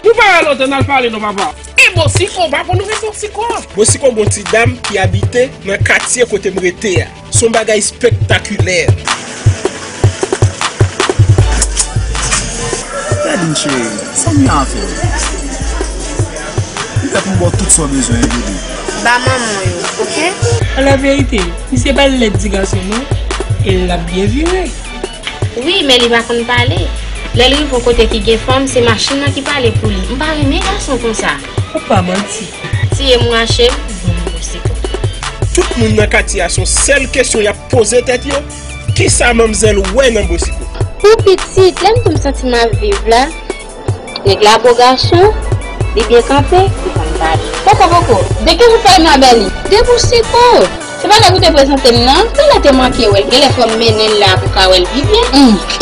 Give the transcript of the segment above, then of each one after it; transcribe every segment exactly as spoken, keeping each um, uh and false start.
Nou pa wè lontan n al pale non, papa. E Bosiko, w pa konn nou Bosiko? Bosiko gon ti dam ki abite nan katye kote m rete a. Se yon bagay espektakilè. Gade m cheri, sa m gen a fè w? M prè pou m ba w tout sa w bezwen, wi, bebe. Ba manman w yo, oke? An la verite, misye pa lèd ti gason non, e l ap byen vire. Wi, men li pa konn pale. Lè l rive yon kote ki gen fanm, se machin nan ki pale pou li. M pa renmen gason konsa. Ou pa manti. Tiye m rache m, bon, Bosiko. Tout moun nan katye a se yon sèl kesyon y ap poze tèt yo, kisa manmzèl wè nan Bosiko? Pou pitit, lè m tou m santi m ap viv la, nèg la bo gason, li byen kanpe, li konn pale. Poko, poko, de ki jou pale m la bèl li? De Bosiko! Se pa nèg ou te prezante m nan? Talè te manke wè l, genlè fò m mennen l la pou ka wè l pi byen. Hmm.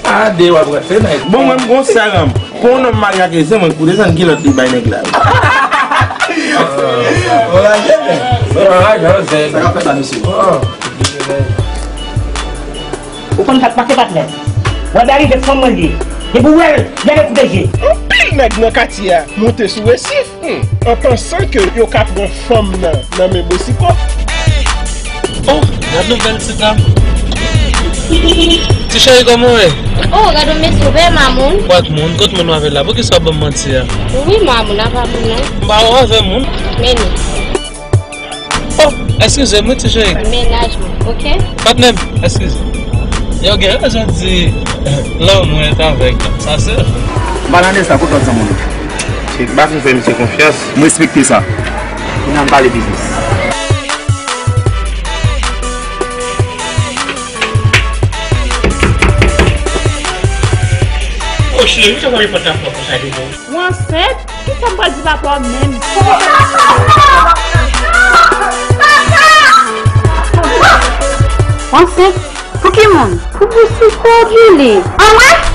A de w ap rate nèg. Bon, mwen m gon saranm. Pou yon nonm marye ak Eze, mwen pou desann kilòt li bay nèg la. Ou konn sa k pase patnè? Wè bèl rive fanm mwen li. Depi w wè l, leve koute je. Anpil nèg nan katye a monte sou Resif, hmm, an pansan ke yo ka pran fanm nan nan men Bosiko. Oh, gad nou bèl ti dam. Ti cheri, kòman w ye? Oh, gad yon mesye, w bèl mamoun. Kwak moun, kot moun w avè la? Poukisa w ap ban m manti a? Wi, mamoun, apa pou non? M pa wè w avè moun. Men nou. Oh, eskize m, wi, ti cheri. Mennaj mwen, oke? Patnè m, eskize. Yo gen rezon di, lanmou est aveugle. Sa se vre. M pa nan de sa, kot lòt zanmi w? Se pa fin fè misye konfyans. M respekte sa. Vin ann pale biznis. Oh, cheri, ou te konn pòt la pran konsa devan. Ou ansent? Kisa m pral di papa w menm? Ansent? Pou ki moun? Pou Bosiko, Julie. Anmwey!